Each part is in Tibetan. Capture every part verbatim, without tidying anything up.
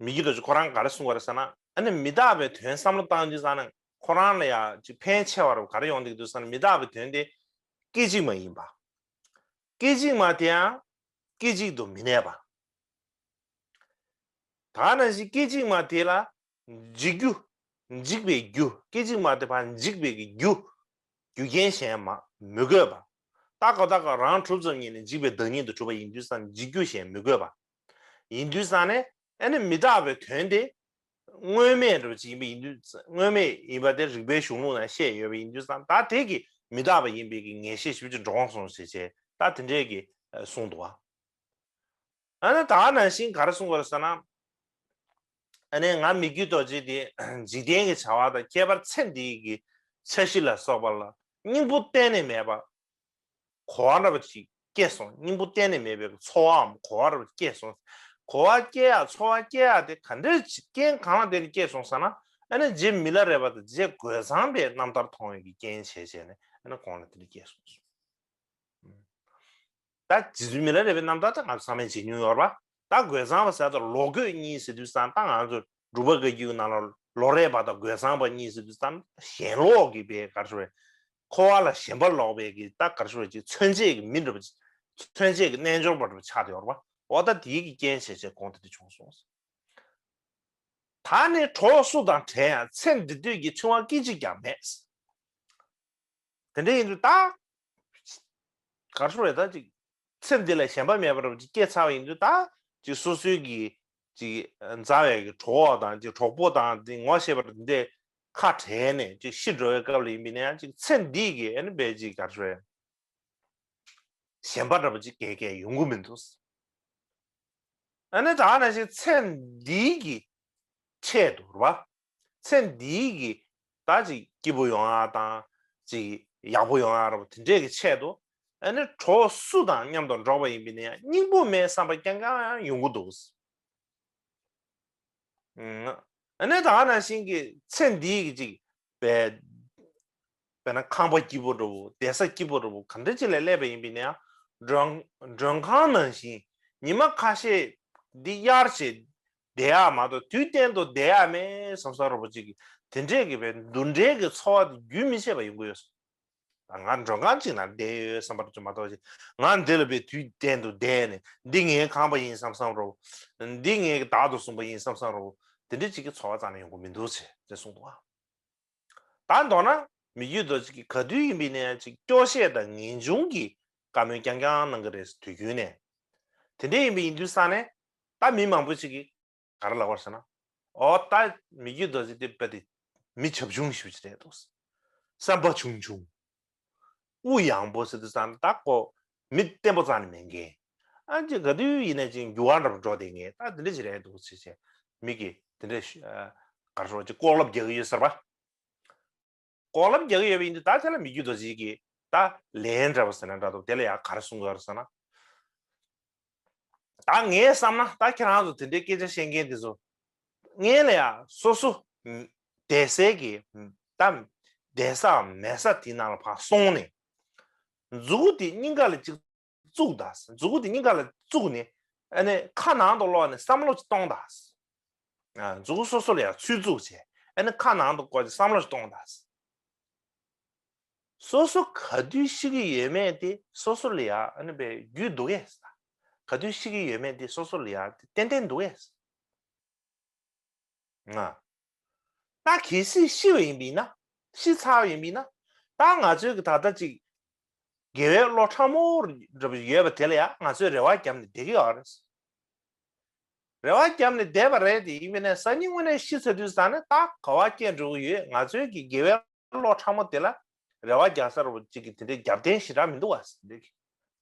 མི་བསྐྱོད་རྡོ་རྗེ་ཁོ་རང་ག་རེ་གསུང་གི་རེད་ཟེར་ན། ཨ་ནི་མི་རྟག་པའི་དོན་བསམ་བློ་བཏང་དུས་ཙང་ནས་ཁོ་རང་ལ་ཡང་ཅིག་ཕན་ཆེ་བ་རུ་ག་རེ་ཡོང་གི་འདུག་ཟེར་ན། མི་རྟག་པའི་དོན་དེ་སྐད་ཅིག་མ་ཡིན་པ། སྐད་ཅིག་མ་དེ་ཡང་སྐད་ཅིག་ཏུ་མི་གནས་པ། ད་ནང་བཞིན་སྐད་ཅིག་མ་དེ་ལ་འཇིག་རྒྱུ། འཇིག་པའི་རྒྱུ། སྐད་ཅིག་མ་དེ་ཕར་འཇིག་པའི་གི་རྒྱུ། རྒྱུ་རྐྱེན་གཞན་མ་མི་དགོས་པ། ད་ག་ད་ག་རང་གྲུབ་ཙམ་ཉིད་ནས་འཇིག་པའི་བདག་ཉིད་དུ་གྲུབ་པ་ཡིན་དུས་ཙང་འཇིག་རྒྱུ་གཞན་མི་དགོས་པ། ཡིན་དུས་ཙང་ནས་ཨ་ནི་མི་རྟག་པའི་དོན་དེ་དངོས་མེད་འདྲ་བ་ཅིག་ཡིན་པ་ཡིན་དུས། དངོས་མེད་ཡིན་པ་དེ་རིགས་པའི་གཞུང་ལུགས་ནང་བཤད་ཡོད་པ་ཡིན་དུས་ཙང་། ད་དེ་གི་མི་རྟག་པ་ཡིན་པའི་གི་ངེས་ཤེས་ཞེ་པོ་ཅིག་འདྲོངས་སོང་ཟེར་བྱས། ད་དེ་འདྲའི་གི་གསུངས་འདུག་བ། ཨ་ནི་ད་ནང་བཞིན་ག་རེ་གསུང་གི་རེད་ཟེར་ན། ཨ་ནི་ང་མི་བསྐྱོད་རྡོ་རྗེ་དེ་འཇིག་རྟེན་གྱི་བྱ་བ་དང་ཁྱད་པར་ཚེ་འདིའི་གི་འཆར་གཞི་ལ་སོགས་པ་ལ་སྙིང་པོ་གཏན་ནས་མེད་པ། གོ་བ་འདྲ་པོ་ཅིག་སྐྱེས་སོང་། སྙིང་པོ་གཏན་ནས་མེད་པའི་ཚོར་བའམ་གོ་བ་འདྲ་པོ་སྐྱེས་སོང་། གོ་བ་སྐྱེ་ཡག་ཚོར་བ་སྐྱེ་ཡག་དེ་ག་འདྲ་ཅིག་རྐྱེན་གང་ལ་བརྟེན་ནས་སྐྱེས་སོང་ཟེར་ན། ཨ་ནི་རྗེ་མི་ལ་རས་པ་དང་རྗེ་རྒོད་ཚང་པའི་རྣམ་ཐར་མཐོང་བའི་གི་རྐྱེན་བྱས་བྱས་ནས་ཨ་ནི་ཁོང་ལ་དེ་འདྲ་སྐྱེས་སོང་། ད་རྗེ་བཙུན་མི་ལ་རས་པའི་རྣམ་ཐར་དེ་ང་ཚོ་ཚང་མས་མཇལ་མྱོང་ཡོད་རེད་པ། ད་རྒོད་ཚང་པ་ཟེར་དང་ལོ་རྒོད་གཉིས་ཟེར་དུས་ཙང་། ད་ང་ཚོ་འབྲུག་པ་བཀའ་བརྒྱུད་ནང་ལ་ལོ་རས་པ་དང་རྒོད་ཚང་པ་གཉིས་ཟེར་དུས་ཙང་། ཞེན་ལོག་གི་པའི་ག་རེ་ཞུ་རེད། འཁོར་བ་ལ་ཞེན་པ་ལོག་པའི་གི་ད་ག་རེ་ཞུ་རེད། ཅིག་མཚོན་བྱེད་ཀྱི་མི་འདྲ་པོ། མཚོན་བྱེད་ཀྱི་རྣལ་འབྱོར་པ་འདྲ་པོ་ཆགས་བསྡད་ཡོད་རེད་པ། འོ་ད་དེའི་གི་རྐྱེན་བྱས་བྱས་དགོངས་དེ་འདྲ་བྱུང་སོང་། ད་ནི་གྲོགས་སུ་དང་བྲལ་ཡང་། ཚེ་འདི་དུས་ཀྱི་འཆིང་བ་སྐད་ཅིག་ཀྱང་མེད། དེ་འདྲ་ཡིན་དུས་ད་ག་རེ་ཞུ་རེད། ད་ཅིག་ཚེ་འདི་ལ་ཞེན་པ་མེད་པ་འདྲ་པོ་ཅིག་སྐྱེས་ཚར་བ་ཡིན་དུས། ད་ཅིག་སོ་སོའི་གི་ཅིག་མཛའ་བའི་གི་གྲོགས་དང་ཅིག་གྲོགས་པོ་དང་དེ་ངོ་ཤེས་པ་འདྲ་པོ་དེ་ཁ་བྲལ་ནས་ཅིག་ཤི་འགྲོ་བའི་སྐབས་ལ་ཡིན་པ་ཡིན་ན་ཡང་། ཅིག་ཚེ་འདི་གི་ཨ་ནི་དཔེ་ཅིག་ག་རེ་ཞུ་རེད། ཞེན་པ་འདྲ་པོ་ཅིག་གས་གས་ཡོང་གི་མི་འདུག། ཨ་ནི་ད་ནང་བཞིན་ཚེ་འདིའི་གི་ཆེད་དུ་རེད་པ། ཚེ་འདིའི་གི་ད་ཅིག་སྐྱིད་པོ་ཡོང་ཡག་དང་། ཅིག་ཡག་པོ་ཡོང་ཡག་རེད་པ། དེ་འདྲའི་གི་ཆེད་དུ་ཨ་ནི་གྲོགས་སུ་དང་མཉམ་དུ་འགྲོགས་པ་ཡིན་པ་ཡིན་ན་ཡང་སྙིང་པོ་མེད་བསམ་པ་རྐྱང་རྐྱང་ཡོང་གི་འདུག། ཨ་ནི་ད་ནང་བཞིན་གི་ཚེ་འདིའི་གི་ཅིག་དཔེ་དཔེར་ན་ཁང་པ་སྐྱིད་པོ་འདྲ་པོ། བསྡད་ས་སྐྱིད་པོ་འདྲ་པོ་ག་འདྲ་ཅིག་ལ་སླེབས་པ་ཡིན་པ་ཡིན་ན་ཡང་། མགྲོན་མགྲོན་ཁང་ནང་བཞིན་ཉི་མ་ཁ་ཤས་འདི་གཡར་བྱས་བསྡད་ཡག་མ་གཏོགས་དུས་གཏན་དུ་བསྡད་ཡག་མེད་བསམ་བསམ་འདྲ་པོ་ཅིག་གི་དེ་འདྲའི་གི་དཔེ་འདུ་འབྲལ་གྱི་ཚོར་བ་དེ་རྒྱུན་མི་ཆད་པ་ཡོང་གི་ཡོད་སོང་། ད་ང་མགྲོན་ཁང་ཅིག་ནང་བསྡད་ཡོད་བསམ་པ་འདྲ་པོ་ཅིག་མ་གཏོགས་ཅིག། ང་འདི་ལ་དཔེ་དུས་གཏན་དུ་བསྡད་ནས་འདི་ངའི་ཁང་པ་ཡིན་བསམ་བསམ་འདྲ་པོ། འདི་ངའི་བདག་ཏུ་བཟུང་པ་ཡིན་བསམ་བསམ་འདྲ་པོ། དེ་འདྲ་ཅིག་གི་ཚོར་བ་རྩ་ནས་ཡོང་གི་མི་འདུག་ཅེས་དེ་གསུངས་འདུག་ཨ། ད་མདོར་ན་མི་བསྐྱོད་རྡོ་རྗེ་གིས་ག་དུས་ཡིན་པ་ཡིན་ན་ཡང་ཅིག་སྐྱོ་ཤས་དང་ངེས་འབྱུང་གི་བཀའ་མོལ་རྐྱང་རྐྱང་གནང་གི་རེད། དུས་རྒྱུན་ནས། དེ་འདྲ་ཡིན་པ་ཡིན་དུས་ཙང་ནས་ད་མི་མང་པོ་ཅིག་གིས་ག་རེ་ལབ་པ་རེད་ཟེར་ན། ཨོ་ད་མི་བསྐྱོད་རྡོ་རྗེ་དེ་དཔེ་དེ་མི་བྱབ་ཆུང་ཞེ་པོ་ཅིག་རེད་འདུག། བསམ་པ་ཆུང་ཆུང་། དབུགས་ཡངས་པོ་ཟེར་དུས་ཙང་ད་ཁོ་མི་བརྟན་པོ་རྩ་ནས་མེད་མཁན། ཨ་ཅེ་ག་དུས་ཡིན་ན་ཅིག་འགྱུར་བ་འདྲ་པོ་འགྲོ་བསྡད་མཁན། ད་དེ་འདྲ་ཅིག་རེད་འདུག་ཟེར་བྱས་མི་གིས་དེ་འདྲ་ཞུ། ཨ། ག་རེ་ཟེར། ཅིག་ལྐོག་ལབ་རྒྱག་གི་ཡོད་ཟེར་བ། ལྐོག་ལབ་རྒྱག་གི་ཡོད་པ་ཡིན་དུས་ད་དེ་ལ་མི་བསྐྱོད་རྡོ་རྗེ་གིས་ད་ལན་འདྲ་པོ་ཟེར་ན་འདྲ་འདུག། དེ་ལ་ཡང་ག་རེ་གསུང་གི་ཡོད་རེད་ཟེར་ན། ད་ངས་བསམ་ན་ད་ཁྱེད་རང་ཚོ་དེ་འདྲའི་སྐད་ཆ་བཤད་མཁན་དེ་ཚོ་སྔོན་ལ་ཡང་སོ་སོ་བསྡད་སའི་གི་ད་བསྡད་ས་མེད་ས་དེ་ནང་ལ་ཕར་སོང་ནས་མཛུ་གུ་དེ་སྙིང་ག་ལ་ཅིག་བཙུགས་དང་། མཛུ་གུ་དེ་སྙིང་ག་ལ་བཙུགས་ནས་ཨ་ནི་ཁ་ནང་དུ་སློག་ནས་བསམ་བློ་ཅིག་གཏོང་དང་། ཨ། མཛུ་གུ་སོ་སོ་ལ་ཡང་ཚུར་བཙུགས་བྱས་ཨ་ནི་ཁ་ནང་དུ་བསྐོར་ཏེ་བསམ་བློ་ཅིག་གཏོང་དང་། སོ་སོ་ག་དུས་ཤི་གི་ཡོད་མེད་དེ་སོ་སོ་ལ་ཡང་ཨ་ནི་དཔེ་རྒྱུས་འདུག་གས། ག་དུས་ཤི་གི་ཡོད་མེད་དེ་སོ་སོ་ལ་ཡང་ཏན་ཏན་འདུག་གས། ང་། ད་གལ་སྲིད་ཤི་བ་ཡིན་པ་ཡིན་ན། ཤི་ཚར་བ་ཡིན་པ་ཡིན་ན། ད་ང་ཚོའི་གི་ད་ལྟ་ཅིག་དགེ་བའི་བློ་ཕྲ་མོ་འདྲ་པོ་ཡོད་པ་དེ་ལ་ཡང་ང་ཚོས་རེ་བ་བརྒྱབ་ནས་བསྡད་ཀྱི་ཡོད་རེད། རེ་བ་བརྒྱབ་ནས་བསྡད་པ་རེད་དེ། ཡིན་པ་ཡིན་ན་སང་ཉིན་དངོས་གནས་ཤི་ཚར་དུས་ཙང་ནས་ད་ག་བ་སྐྱེ་འགྲོ་གི་ཡོད། ང་ཚོའི་གི་དགེ་བའི་བློ་ཕྲ་མོ་དེ་ལ་རེ་བ་རྒྱག་ས་འདྲ་པོ་ཅིག་གི་དེ་འདྲའི་རྒྱབ་རྟེན་ཞེ་དྲག་མི་འདུག་བ། དེ་གི།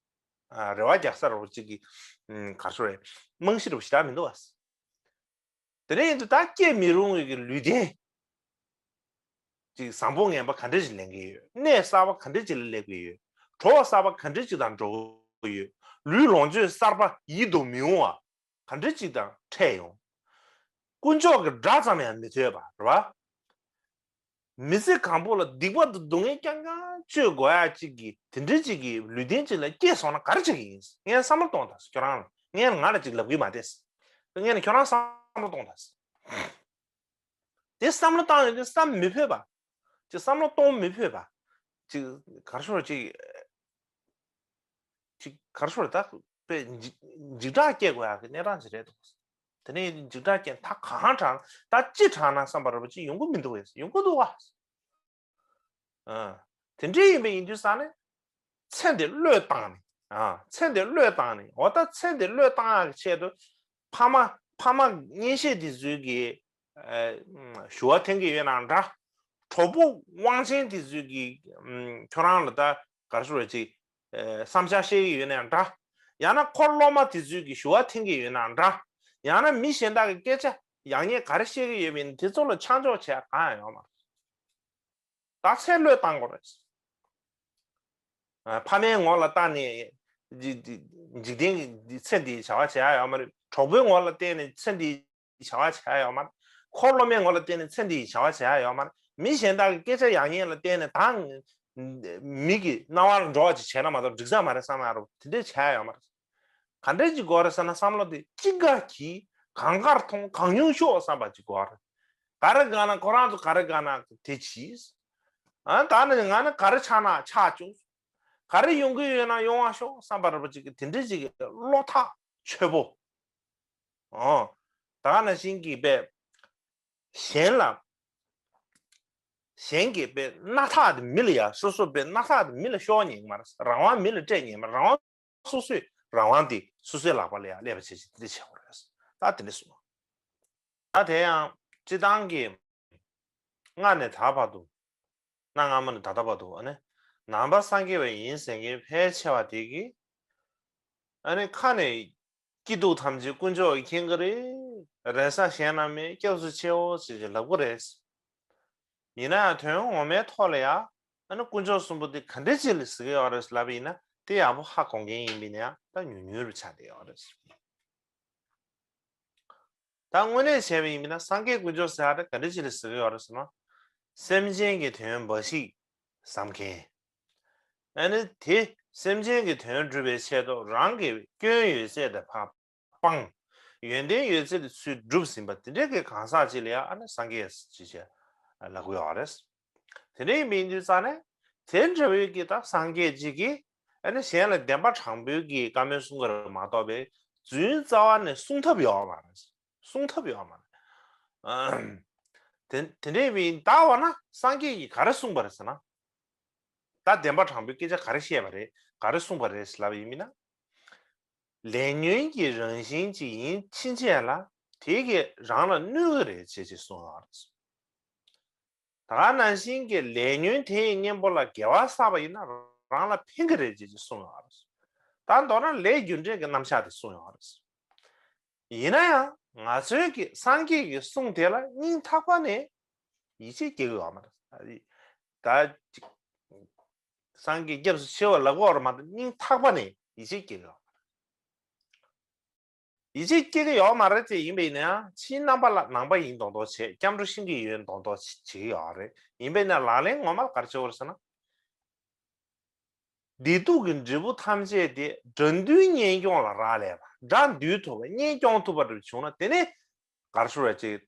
ཨ། རེ་བ་རྒྱག་ས་འདྲ་པོ་ཅིག་གི། ཨམ། ག་རེ་ཟེར། རྨང་གཞི་འདྲ་པོ་ཞེ་དྲག་མི་འདུག་བ། དེ་འདྲ་ཡིན་དུས་ད་སྐྱེ་མི་རུང་བའི་གི་ལུས་རྟེན་ཅིག་བཟང་པོ་ངན་པ་ག་འདྲ་ཞིག་ལེན་གི་ཡོད། གནས་གསར་པ་ག་འདྲ་ཅིག་ལ་སླེབས་ཀྱི་ཡོད། གྲོགས་གསར་པ་ག་འདྲ་ཅིག་དང་འགྲོགས་ཀྱི་ཡོད། ལུས་ལོངས་སྤྱོད་གསར་པ་ཡིད་དུ་མི་འོང་བ་ག་འདྲ་ཅིག་དང་འཕྲད་ཡོང་། དཀོན་མཆོག་གི་སྒྲ་ཙམ་ཡང་མི་ཐོས་པ་རེད་བ། མི་ཚེ་གང་པོ་ལ་སྡིག་པ་དང་སྡུག་བསྔལ་རྐྱང་རྐྱང་སྤྱོད་དགོས་ཡ་ཅིག་གི་དེ་འདྲ་ཅིག་གི་ལུས་རྟེན་ཅིག་ལ་སྐྱེས་སོང་ན་ག་རེ་བྱེད་ཀྱི་ཡིན། ངས་བསམ་བློ་གཏོང་དང་། ཁྱོད་རང་ལ། ངས་ང་ལ་ཅིག་ལབ་གི་མ་བསྡད། ངས་ནི་ཁྱོད་རང་བསམ་ བློ་གཏོང་དང་། དེ་བསམ་བློ་བཏང་ཡོང་དུས་བསམ་མི་ཕོད་པ། ཅིག་བསམ་བློ་གཏོང་མི་ཕོད་པ། ཅིག་ག་རེ་ཞུ་དགོས་རེད། ཅིག་ཅིག་ག་རེ་ཞུ་དགོས་རེད། ད་དཔེ་འཇིགས་འཇིགས་སྐྲག་སྐྱེ་དགོས་ཡག་གི་གནས་སྟངས་ཅིག་རེད་འདུག་དེ་ནས་འཇིགས་སྐྲག་སྐྱེ་ད་གང་དྲག་ད་ཅི་དྲག་ན་བསམ་པ་རེད་པ། ཅིག་ཡོང་གི་མི་འདུག་གས། ཡོང་གི་འདུག་ག་ཨ། དེ་འདྲ་ཡིན་པ་ཡིན་དུས་ཙང་ནས་ཚེ་འདི་བློས་བཏང་ནས། ཨ། ཚེ་འདི་བློས་བཏང་ནས། འོ་ད་ཚེ་འདི་བློས་བཏང་ཡག་གི་ཆེད་དུ་ཕ་མ་ཕ་མ་གཉེན་བཤེས་དེ་ཚོའི་གི་ཨ་ཞུ་བ་འཐེན་གྱི་ཡོད་ན་འདྲ། གྲོགས་པོ་དབང་ཆེན་དེ་ཚོའི་གི་ཨམ་ཁྱོད་རང་ལ་ད་ག་རེ་ཞུ་དགོས་རེད། ཅིག་ཨ་བསམ་འཆར་བཤད་ཀྱི་ཡོད་ན་འདྲ། ཡང་ན་འཁོར་སློབ་མ་དེ་ཚོའི་གི་ཞུ་བ་འཐེན་གྱི་ཡོད་ན་འདྲ། ཡང་ན་མི་གཞན་དག་གི་སྐད་ཆ་ཡག་ཉེས་ག་རེ་བཤད་ཀྱི་ཡོད་མིན་དེ་ཚོ་ལ་ཆ་འཇོག་བྱེད་ཡག་གང་ཡང་ཡོད་མ་རེད། ད་ཚེ་བློས་བཏང་དགོས་རེད། ཨ། ཕ་མའི་ངོ་ལ་བལྟས་ནས་འཇིག་འཇིག་རྟེན་གྱི་ཚེ་འདིའི་བྱ་བ་བྱེད་ཡག་ཡོད་མ་རེད། གྲོགས་པོའི་ངོ་ལ་བལྟས་ནས་ཚེ་འདིའི་བྱ་བ་བྱེད་ཡག་ཡོད་མ་རེད། འཁོར་སློབ་མའི་ངོ་ལ་བལྟས་ནས་ཚེ་འདིའི་བྱ་བ་བྱེད་ཡག་ཡོད་མ་རེད། མི་གཞན་དག་གི་སྐད་ཆ་ཡག་ཉེས་ལ་བལྟས་ནས་ད་མི་གི་རྣ་བར་འགྲོ་བ་ཅིག་བྱས་ན་མ་གཏོགས་འགྲིག་ས་མ་རེད་བསམ་ཡག་རུ་དེ་འདྲས་བྱེད་ཡག་ཡོད་མ་རེད། ག་འདྲས་ཅིག་དགོས་རེད་ཟེར་ན་བསམ་བློ་དེ་ཅི་དགའ་གི་གང་དགར་མཐོང་གང་ཉུང་ཤོག་བསམ་པ་ཅིག་དགོས་རེད། ག་རེ་དགའ་ན་ཁོ་རང་ཚོ་ག་རེ་དགའ་ན་དེ་གྱིས། ཨ། ད་ནི་ང་ནི་ག་རེ་ཆགས་ན་ཆགས་བཅུག་ག་རེ་ཡོང་གི་ཡོད་ན་ཡོང་བ་ཤོག་བསམ་པ་རེད་པ་ཅིག་གི་དེ་འདྲས་ཅིག་གི་བློ་ཐག་ཆོད་པོ། ཨོ། ད་ག་ནང་བཞིན་གྱི་དཔེ་གཞན་ལ་གཞན་གྱི་དཔེ་སྣ་ཐག་དེ་མི་ལ་ཡ་སོ་སོ་དཔེ་སྣ་ཐག་དེ་མི་ལ་ཤོར་ཉན་གྱི་མ་རེད། རང་དབང་མི་ལ་སྤྲད་ཉན་མ་རེད། རང་དབང་སོ་སོའི་རང་དབང་དེ་སོ་སོའི་ལག་པ་ལ་ཡ་སླེབས་པ་བྱེད་ཅིག་དེ་འདྲས་བྱེད་དགོས་རེད། ད་དེ་འདྲས་གསུངས། ད་དེ་ཡང་སྤྱི་བཏང་གི་སྔ་ནས་ད་བར་དུ་གནའ་སྔ་མོ་ནས་ད་ལྟ་བར་དུ་ཨ་ནི་ནང་པ་སངས་རྒྱས་པ་ཡིན་ཟེར་མཁན་ཕལ་ཆེ་བ་དེ་གིས་ཨ་ནི་ཁ་ནས་སྐྱིད་སྡུག་ཐམས་ཅད་དཀོན་མཆོག་གིས་མཁྱེན་གྱི་རེད། རེ་ས་གཞན་ན་མེད། སྐྱབས་སུ་མཆིའོ་ཟེར་གྱི་ལབ་ཀྱི་རེད། ཡིན་ན་ཡང་དོན་ངོ་མའི་ཐོག་ལ་ཡ་ཨ་ནི་དཀོན་མཆོག་གསུམ་པོ་དེ་ག་འདྲ་ཅིག་ལ་ཟེར་གྱི་ཡོད་རེད་ལབ་པ་ཡིན་ན་དེ་ཡག་པོ་ཧ་གོ་མཁན་ཡིན་པ་ཡིན་ན་ཡང་ད་ཉུང་ཉུང་རུ་ཆགས་བསྡད་ཡོད་རེད། ད་དངོས་གནས་བྱས་པ་ཡིན་ན་སངས་རྒྱས་དཀོན་མཆོག་ཟེར་ཡག་དེ་ག་འདྲ་ཅིག་ལ་ཟེར་གྱི་ཡོད་རེད་ཟེར་ན། སེམས་ཅན་གྱི་དོན་འབའ་ཞིག་བསམ་མཁན། ཨ་ནི་དེ་སེམས་ཅན་གྱི་དོན་སྒྲུབ་པའི་ཆེད་དུ་རང་གི་སྐྱོན་ཡོད་ཚད་དེ་ཕར་སྤང་། ཡོན་ཏན་ཡོད་ཚད་དེ་ཚུར་སྒྲུབ་ཟིན་པ་དེ་འདྲ་གི་གང་ཟག་ཅིག་ལ་ཡང་ཨ་ནི་སངས་རྒྱས་ཅེས་ལབ་ཀྱི་ཡོད་རེད། དེ་འདྲ་ཡིན་པ་ཡིན་དུས་ཙང་ནས་དེ་འདྲ་བའི་གི་ད་སངས་རྒྱས་ཅིག་གིས་ཨ་ནི་གཞན་ལ་བདེན་པ་དྲང་པོའི་གི་བཀའ་མོལ་གསུང་གི་རེད་མ་གཏོགས་པའི་རྫུན་རྩ་བ་ནས་གསུང་ཐབས་ཡོད་མ་རེད། གསུང་ཐབས་ཡོད་མ་རེད། དེ་དེ་འདྲ་ཡིན་པ་ཡིན་ད་བ་ན་སངས་རྒྱས་ཀྱིས་ག་རེ་གསུངས་པ་རེད་ཟེར་ན། ད་བདེན་པ་དྲང་པོའི་སྐད་ཆ་ག་རེ་བཤད་པ་རེད། ག་རེ་གསུངས་པ་རེད་ལབ་ཡིན་མིན་ན། ལས་ཉོན་གྱི་རང་བཞིན་ཅིག་ཡིན་ཕྱིན་ཆད་ལ་དེ་གིས་རང་ལ་གནོད་ཀྱི་རེད་ཅེས་ཅེས་གསུངས་ཡོད་རེད། ད་ག་ནང་བཞིན་གྱི་ལས་ཉོན་དེ་ཡི་གཉེན་པོ་ལ་དགེ་བ་བསགས་པ་ཡིན་ན་རང་ལ་ཕན་གྱི་རེད་ཅེས་ཅེས་གསུངས་ཡོད་རེད། ད་མདོར་ན་ལས་རྒྱུ་འབྲས་ཀྱི་རྣམ་གཞག་དེ་གསུངས་ཡོད་རེད། ཡིན་ན་ཡང་ང་ཚོའི་གི་སངས་རྒྱས་ཀྱི་གསུང་དེ་ལ་སྙིང་ཐག་པ་ནས་ཡིད་ཆེས་སྐྱེ་གི་ཡོད་མ་རེད། ད་ཅིག་སངས་རྒྱས་སྐྱབས་སུ་མཆིའོ་ལབ་ཀྱི་ཡོད་རེད་མ་གཏོགས་སྙིང་ཐག་པ་ནས་ཡིད་ཆེས་སྐྱེ་གི་ཡོད་མ་རེད། ཡིད་ཆེས་སྐྱེ་གི་ཡོད་མ་རེད་ཅེས་ཡིན་པ་ཡིན་ན་ཡང་ཕྱིའི་རྣམ་པ་ལ་ནང་པ་ཡིན་མདོག་མདོག་བྱེད། སྐྱབས་འགྲོ་ཤེས་ཀྱི་ཡོད་མདོག་མདོག་བྱེད་ཀྱི་ཡོད་རེད། ཡིན་པ་ཡིན་ན་ལག་ལེན་ངོ་མ་ག་རེ་བྱེད་དགོས་རེད་ཟེར་ན། བདེ་སྡུག་གི་འབྲས་བུ་ཐམས་ཅད་དེ་དགྲ་འདུལ་གཉེན་སྐྱོང་ལ་རག་ལས་པ། དགྲ་འདུལ་ཐུབ་པ་གཉེན་སྐྱོང་ཐུབ་པ་འདྲ་བྱུང་ན་དེ་ནི་ག་རེ་ཞུ་རེད་ཅེ་ད།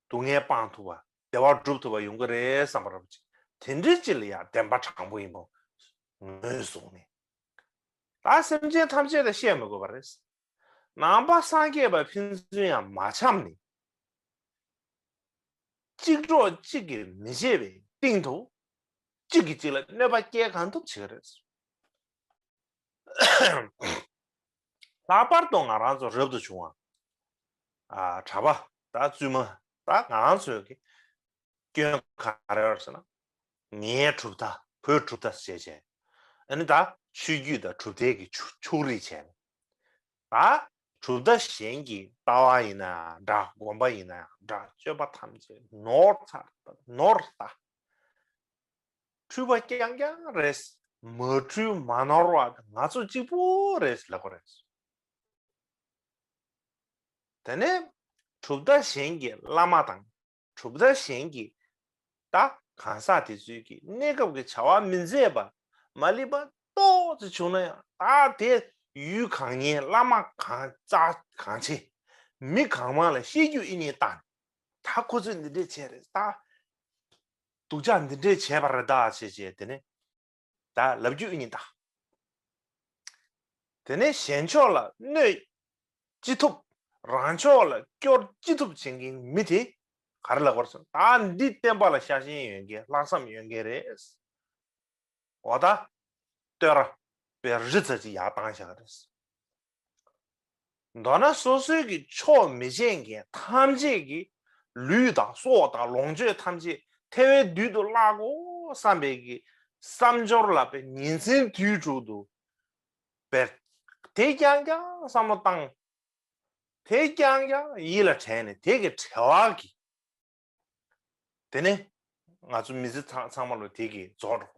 སྡུག་བསྔལ་སྤང་ཐུབ་པ་བདེ་བ་སྒྲུབ་ཐུབ་པ་ཡོང་གི་རེད་བསམ་པ་རེད་པ་ཅིག་དེ་འདྲའི་ཅིག་ལ་ཡང་བདེན་པ་དྲང་པོ་ཡིན་པ་ངོས་བཟུང་ནས། ད་སེམས་ཅན་ཐམས་ཅད་ལ་བཤད་མི་དགོས་པ་རེད། ནང་པ་སངས་རྒྱས་པ་ཕན་ཚུན་ཡང་མ་འཆམ་ནས། གཅིག་གྲོགས་གཅིག་གིས་མི་བྱེད་པའི་སྟེང་དུ་གཅིག་གིས་གཅིག་ལ་གནོད་པ་སྐྱེལ་གང་ཐུབ་བྱེད་ཀྱི་རེད། ལྷག་པར་དུ་ང་རང་ཚོ་རབ་ཏུ་བྱུང་བ། ཨ་གྲྭ་པ་ད་བཙུན་མ་ད་ང་རང་ཚོའི་གི་སྐྱོན་ག་རེ་ཡོད་ཟེར་ན། ངའི་གྲུབ་མཐའ་བོད་གྲུབ་མཐའ་ཟེར་བྱས། ཨ་ནི་ད་ཆོས་བརྒྱུད་དང་གྲུབ་མཐའི་གི་ཕྱོགས་རིས་བྱས་ནས། ད་གྲུབ་མཐའ་གཞན་གྱི་ལྟ་བ་ཡིན་ན་ཡང་འདྲ། སྒོམ་པ་ཡིན་ན་ཡང་འདྲ། སྤྱོད་པ་ཐམས་ཅད་ནོར་ཚར་ནོར་ལྟ། འཁྲུལ་པ་རྐྱང་རྐྱང་རེད། མ་འཁྲུལ་མ་ནོར་བ་ང་ཚོ་གཅིག་པུ་རེད་ལབ་དགོས་རེད། དེ་ནས་གྲུབ་མཐའ་གཞན་གྱི་བླ་མ་དང་གྲུབ་མཐའ་གཞན་གྱི་ད་གང་ཟག་དེ་ཚོའི་གི་གནས་སྐབས་ཀྱི་བྱ་བ་མི་མཛད་པ་མ་ལུས་པ་ཏོག་ཙམ་བྱུང་ན་ཡང་ད་དེ་ཡུལ་གང་ཉན་བླ་མ་གང་རྩ་གང་ཆེ། མི་གང་མང་ལ་བཤད་རྒྱུ་ཨེ་རྙེད་ད། ད་ཁོ་ཚོས་འདི་འདྲས་བྱས་རེད་ད། སྡུག་ཅག་འདི་འདྲས་བྱས་པ་རེད་ད་བྱས་བྱས་དེ་ནས་ད་ལབ་རྒྱུ་ཨེ་རྙེད་ད། དེ་ནས་གཞན་ཕྱོགས་ལ་གནོད་ཅི་ཐུབ། རང་ཕྱོགས་ལ་སྐྱོར་ཅི་ཐུབ་བྱེད་མཁན་མི་དེ་ག་རེ་ལབ་པར་སོང་། ད་འདི་བསྟན་པ་ལ་ཤ་ཞེན་ཡོད་མཁན་ལྷག་བསམ་ཡོད་མཁན་རེད། འོ་ད་བསྟོད་ར་པའི་རི་ཚ་ཅིག་ཡར་བཏང་བཞག་རེད། མདོར་ན་སོ་སོའི་གི་ཕྱོགས་མི་བྱེད་མཁན་ཐམས་ཅད་ཀྱི་ལུས་དང་སྲོག་དང་ལོངས་སྤྱོད་ཐམས་ཅད་ཐལ་བའི་རྡུལ་དུ་བརླག་གོ་བསམ་པའི་གི་བསམ་སྦྱོར་ལ་པའི་ཉིན་མཚན་དུས་དྲུག་ཏུ་པའི་དེ་རྐྱང་རྐྱང་བསམ་བློ་བཏང་། དེ་རྐྱང་རྐྱང་ཡིད་ལ་དྲན་ནས་དེ་གི་བྲེལ་བ་གི། དེ་ནས་ང་ཚོ་མི་ཚེ་ཚང་ཚང་མ་ལ་དེ་གི་རྫོགས་འགྲོ།